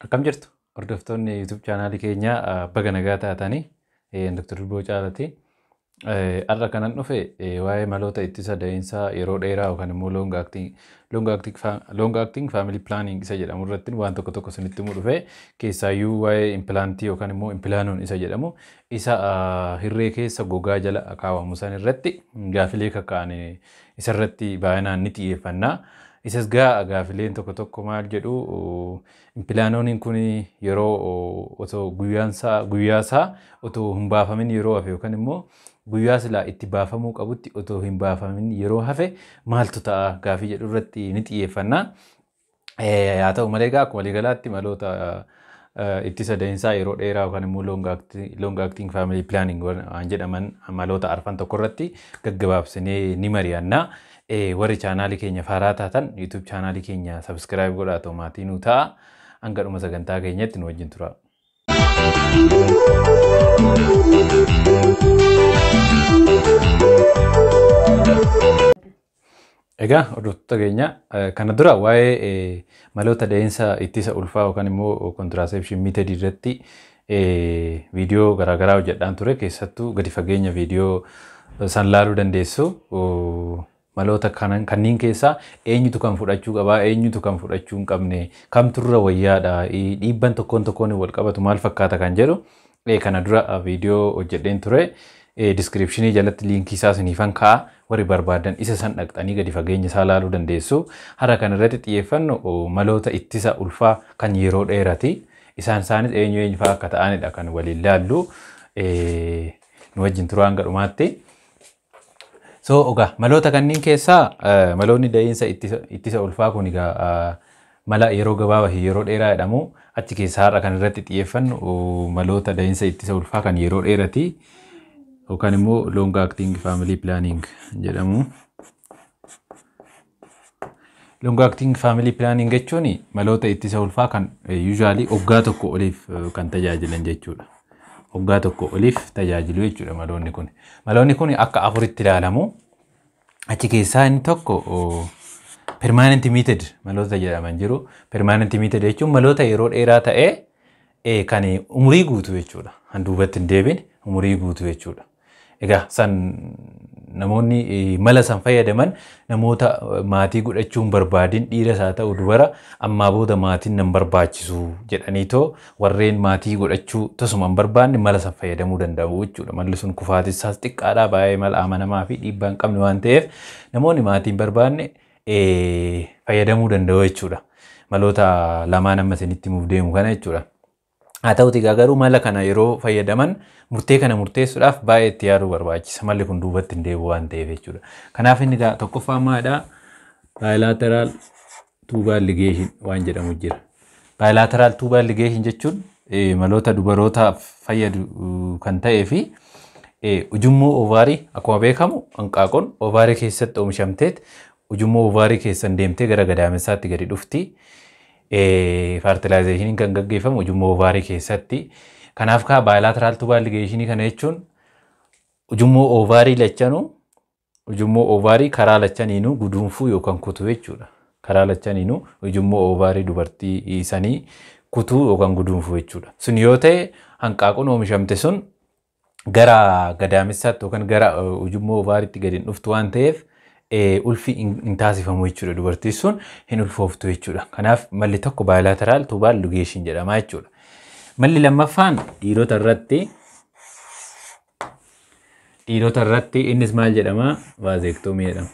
Akkam jirtu hordoftoonni YouTube chaanaalii keenyaa, baga nagaa taatanii. Dr. Durboo Caalaati. Har'a kanan dhufe waa'ee maloota ittisa da'iinsaa yeroo dheeraa yookaan immoo long acting family planning isa jedhamu irratti waan tokko tokko isinitti himuu dhufe. Keessaayyuu waa'ee implantii yookaan immoo Implanon isa jedhamu, isa hirree keessa gogaa jala kaawwamu san irratti gaafilee kakka'an isarratti baay'inaan ni xiyyeeffanna. Isas gaa gaafileen tokko tokko maal jedhu, Implanoniin kun yeroo otoo guyyaasaa otoo hin baafamin yeroo hafe yookaan immoo guyyaa silaa itti baafamuu qabutti otoo hin baafamin yeroo hafe maaltu ta'a gaafii jedhu irratti ni xiyyeeffanna. Haa ta'u malee egaa akkuma waliigalaatti maloota ittisa da'iinsaa yeroo dheeraa yookaan immoo long acting family planning waan jedhaman maloota arfan tokko irratti gaggabaabsinee ni mari'anna. Warri chaanaalii keenya faaraa taatan YouTube chaanaalii keenya subscribe godhaa, maatii nuu ta'a. Hanga dhuma sagantaa keenyatti nu wajjin tura. Egaa hordoftoota keenya, kana dura waa'ee maloota da'iinsa ittisa ulfaa yookaan immoo contraception method irratti viidiyoo garaagaraa hojjedhaan ture. Keessattuu gadi fageenya viidiyoo san laaluu dandeessu. Maloota kanneen keessaa eenyutu kan fudhachuu qabaa, eenyutu kan fudhachuu hin qabne, kamturra wayyaadha, dhiibban tokkoon tokkoon wal qabatu maal fakkaata kan jedhu kana dura viidiyoo hojjedheen ture. Descriptionii jalatti liinkii isaa isiniifan kaa'a, warri barbaadan isa san dhaqxanii gadi fageenya isaa laaluu dandeessu. Har'a kan irratti xiyyeeffannu maloota ittisa ulfaa kan yeroo dheerati. Isaan isaanis eenyu eenyu fa'aa akka ta'anidha kan waliin laallu. Nu wajjin turuu hanga dhumaatti. So ogaa maloota kanneen keessaa maloonni da'iinsa ittisa ulfaa kun egaa mala yeroo gabaabaa fi yeroo dheeraa jedhamu. Achi keessaa har'a kan irratti xiyyeeffannu maloota da'iinsa ittisa ulfaa kan yeroo dheerati yookaan immoo long acting family planning jedhamu. Long acting family planning jechuun maloota ittisa ulfaa kan usually waggaa tokko oliif kan tajaajilan jechuudha. Waggaa tokko oliif tajaajilu jechuudha maloonni kun. Maloonni kun akka afuritti ilaalamu. Achi keessaa inni tokko permanent method maloota jedhaman jiru. Permanent method jechuun maloota yeroo dheeraa ta'ee kan umurii guutuu jechuudha. Kan duubatti hin deebine umurii guutuu jechuudha. Egaa san namoonni mala san fayyadaman namoota maatii godhachuu hin barbaadin, dhiiras haa ta'u dubara, ammaa booda maatiin nan barbaachisu jedhaniitoo warreen maatii godhachuu tasuma hin barbaanne mala san fayyadamuu danda'u jechuudha. Malli sun kufaatis isaas xiqqaadha, baay'ee mala amanamaa fi dhiibbaa hin qabne waan ta'eef namoonni maatii hin barbaanne fayyadamuu danda'u jechuudha. Maloota lamaan amma isinitti himuuf deemu kana jechuudha. Haa ta'uti garuu mala kana yeroo fayyadaman murtee kana murteessuudhaaf baay'ee itti yaaduu barbaachisa. Malli kun duubatti hin deebi'u waan ta'eef jechuudha. Kanaaf inni tokkoffaa maalidha? Bilateral tubal ligation waan jedhamu jira. Bilateral tubal ligation jechuun maloota dubarootaaf fayyadu kan ta'ee fi ujummoo ovaarii, akkuma beekamu hanqaaquun ovaarii keessatti oomishamteet ujummoo ovaarii keessan deemtee gara gadaamessaatti gadi dhufti. Fertilizationiin kan gaggeeffamu ujummoo ovaarii keessatti. Kanaaf kaa bilateral tubal ligationii kana jechuun ujummoo ovaarii lachanuu, ujummoo ovaarii karaa lachaniinuu guduunfuu yookaan kutuu jechuudha. Karaa lachaniinuu ujummoo ovaarii dubartii sanii kutuu yookaan guduunfuu jechuudha. Sun yoo ta'e hanqaaquun oomishamte sun gara gadaamessaatti yookaan gara ujummoo ovaariitti gadi hin dhuftu waan ta'eef ulfi hin taasifamu jechuudha. Dubartiin sun hin ulfooftu jechuudha. Kanaaf malli tokko bilateral tubal ligation jedhama jechuudha. Malli lammaffaan dhiirota irratti innis maal jedhama? Vasectomy jedhama.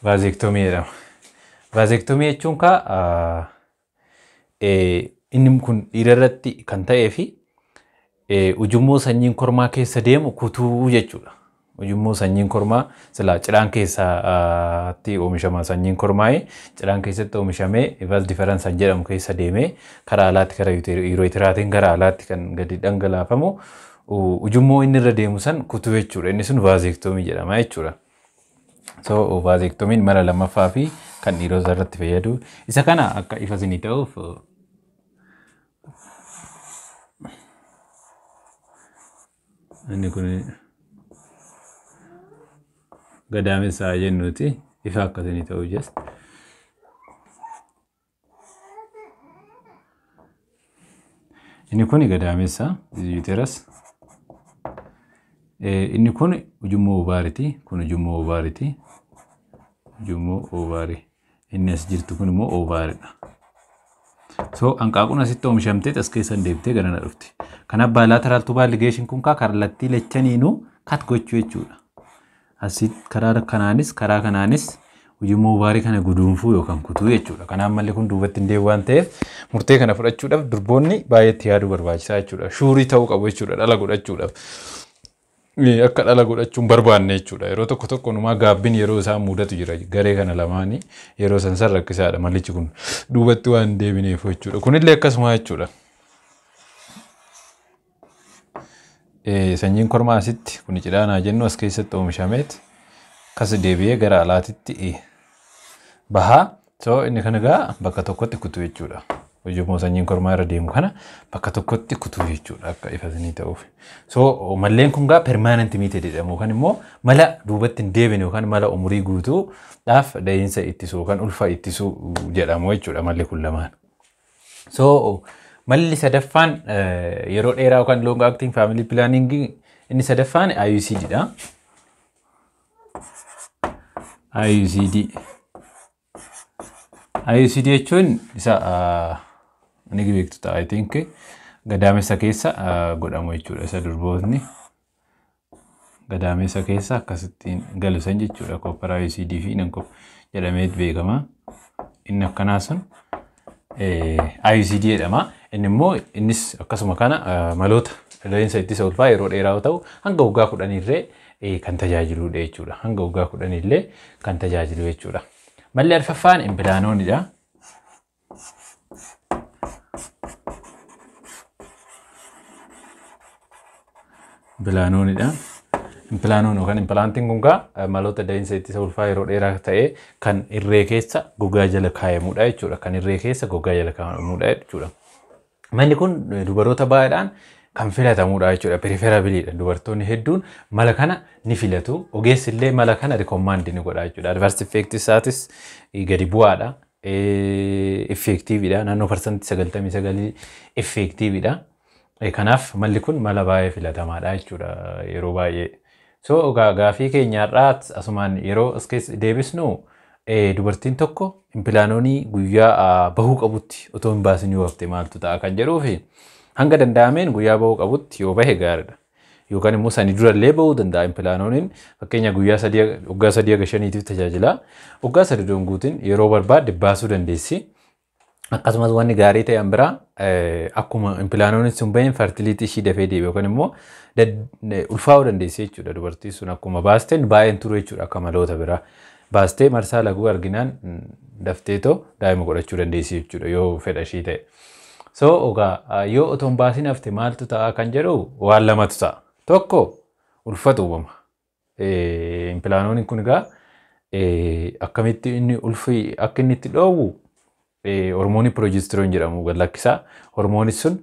Vasectomy jedhama. Vasectomy jechuun kaa inni kun dhiira irratti kan ta'ee fi ujummoo sanyiin kormaa keessa deemu kutuu jechuudha. Ujummoo sanyiin kormaa silaa cidhaan keessatti oomishama, sanyiin kormaa'ee cidhaan keessatti oomishamee vas deferens kan jedhamu keessa deemee karaa alaatti, karaa urethraatiin gara alaatti kan gadi dhangalaafamu, ujummoo inni irra deemu san kutuu jechuudha. Inni sun vasectomy jedhama jechuudha. So vasectomyn mala lammaffaa fi kan dhiirota irratti fayyadu. Isa kana akka ifa isinii ta'uuf inni kun gadaamessaa jennuuti, ifa akka isinii ta'u just. Inni kun gadaamessa uterus. Inni kun ujummoo ovaariiti. Kun ujummoo ovaariiti. Ujummoo ovaarii. Inni as jirtu kun immoo ovaariidha. So hanqaaquun asitti oomishamtee as keessa deebitee gara na dhufti. Kanaaf bilateral tubal ligation kun kallattii lachaniinuu cut gochuu jechuudha. Asitti karaa kanaanis ujummoo ovaarii kana guduunfuu yookaan kutuu jechuudha. Kanaaf malli kun duubatti hin deebi'u waan ta'eef murtee kana fudhachuudhaaf durboonni baay'eetti yaaduu barbaachisaa jechuudha. Sure ta'uu qabu jechuudha dhala godhachuudhaaf. Akka dhala godhachuun barbaanne jechuudha. Yeroo tokko tokko numaa gaabbiin yeroo isaan mudatu jira. Garee kana lamaanii yeroo san san rakkisaadha mallichi kun duubatti waan hin deebineef jechuudha. Kunillee akkasuma jechuudha. Sanyiin kormaa asitti kun cidhaanaa jennu as keessatti oomishameet akkas deebi'ee gara alaatitti bahaa. So inni kana egaa bakka tokkotti kutuu jechuudha. Ujummoo sanyiin kormaa irra deemu kana bakka tokkotti kutuu jechuudha akka ifa isinii ta'uuf. So malleen kun gaa permanent method jedhamu yookaan immoo mala duubatti hin deebine yookaan mala umurii guutuudhaaf da'iinsa ittisuu yookaan ulfa ittisuu jedhamu jechuudha malli kun lamaan. So malli sadaffaan yeroo dheeraa yookaan long acting family planning inni sadaffaan IUCD dha. IUCD. IUCD jechuun isa ni beektu ta'a, I think, gadaamessa keessa godhamu jechuudha. Isa durbootni gadaamessa keessa akkasittiin galu san jechuudha. Copper IUCD fi nan jedhamee beekama. Inni akkanaa sun IUCD jedhama. Inni immoo innis akkasuma kana maloota da'iinsa ittisa ulfaa yeroo dheeraa yoo ta'u hanga waggaa 10 illee kan tajaajiludha jechuudha. Hanga waggaa 10 illee kan tajaajilu jechuudha. Malli arfaffaan Implanonidha. Implanonidha. Implanon yookaan implantiin kun gaa maloota da'iinsa ittisa ulfaa yeroo dheeraa ta'ee kan irree keessa gogaa jala kaayamudha jechuudha. Kan irree keessa gogaa jala kaayamudha jechuudha. Malli kun dubaroota baay'eedhaan kan filatamudha jechuudha. Preferableiidha. Dubartoonni hedduun mala kana ni filatu. Ogeessi illee mala kana recommend ni godha jechuudha. Adverse effect isaatis gadi bu'aadha. Effectiveidha. Naannoo 99% effectiveidha. Kanaaf malli kun mala baay'ee filatamaadha jechuudha yeroo baay'ee. So gaafii keenyarraa asumaan yeroo as keessa deebisnu, dubartiin tokko Implanonii guyyaa bahuu qabutti otoo hin baasin yoo hafte maaltu ta'a kan jedhuufi, hanga danda'ameen guyyaa bahuu qabutti yoo bahe gaariidha. Yookaan immoo sanii durallee bahuu danda'a Implanoniin, fakkeenya guyyaa 3, waggaa 3 haga 5tiif tajaajila. Waggaa 3 osoo hin guutin yeroo barbaadde baasuu dandeessi. Akkasumas wanni gaarii ta'e biraa, akkuma Implanoniin sun baheen fertility ishii dafee deebi'u yookaan immoo ulfaa'uu dandeessi jechuudha. Dubartiin sun akkuma baasteen baay'een turu jechuudha akka maloota biraa. Baastee marsaa laguu arginaan dafteetoo daa'ima godhachuu dandeessi jechuudha yoo fedha ishii ta'e. So egaa yoo otoo hin baasin hafte maaltu ta'a kan jedhu, waan lamatu ta'a. Tokko, ulfatu uumama. Implanoniin kun egaa akkamitti inni ulfi akka inni itti dhoowwu, hormoonii progesterone jedhamu gad lakkisaa. Hormoonni sun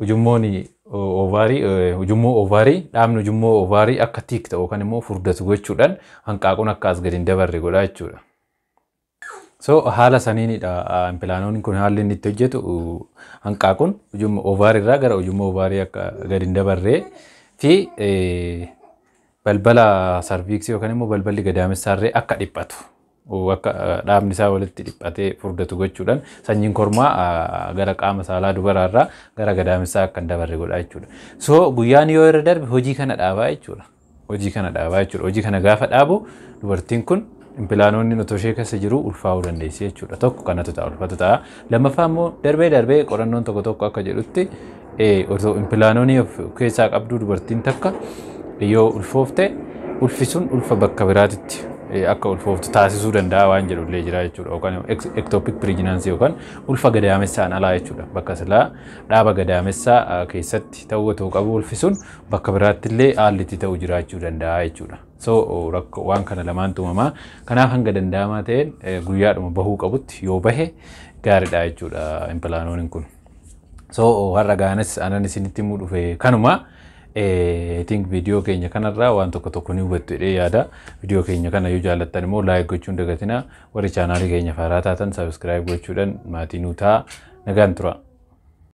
ujummoon ovaarii ujummoo ovaarii, dhaabni ujummoo ovaarii akka thick ta'u yookaan immoo furdatu gochuudhaan hanqaaquun akka as gadi hin dabarre godha jechuudha. So haala saniinidha Implanoniin kun haalli inni itti hojjetu, hanqaaquun ujummoo ovaarii irraa gara ujummoo ovaarii akka gadi hin dabarree fi balbala cervixii yookaan immoo balballi gadaamessaarree akka dhiphatu, akka dhaabni isaa walitti dhiphatee furdatu gochuudhaan sanyiin kormaa gara qaama saalaa dubaraarraa gara gadaamessaa akka hin dabarre godha jechuudha. So guyyaan yoo irra darbe hojii kana dhaabaa jechuudha. Hojii kana dhaabaa jechuudha. Hojii kana gaafa dhaabu dubartiin kun Implanoniin otoo ishee keessa jiru ulfaa'uu dandeessi jechuudha. Tokko kanatu ta'a, ulfatu ta'a. Lammaffaa immoo darbee darbee qorannoon tokko tokko akka jedhutti, otoo Implanonii of keessaa qabduu dubartiin takka yoo ulfoofte, ulfi sun ulfa bakka biraatitti akka ulfooftu taasisuu danda'a waan jedhu illee jira jechuudha. Yookaan ectopic pregnancy yookaan ulfa gadaamessaan alaa jechuudha. Bakka silaa dhaaba gadaamessaa keessatti ta'uu otoo qabu ulfi sun bakka biraatti illee haalli itti ta'u jiraachuu danda'a jechuudha. So rakkoo waan kana lamaantu uumamaa. Kanaaf hanga danda'amaa ta'een guyyaadhuma bahuu qabutti yoo bahe gaariidha jechuudha Implanoniin kun. So har'a gaanis anan isinitti himuu dhufe kanuma. I think viidiyoo keenya kanarraa waan tokko tokko ni hubattu jedhee yaada. Viidiyoo keenya kana yoo jaallattan immoo like gochuun dagatina. Warri chaanaalii keenya haaraa taatan subscribe gochuudhaan maatii nuu ta'a. Nagaan tura.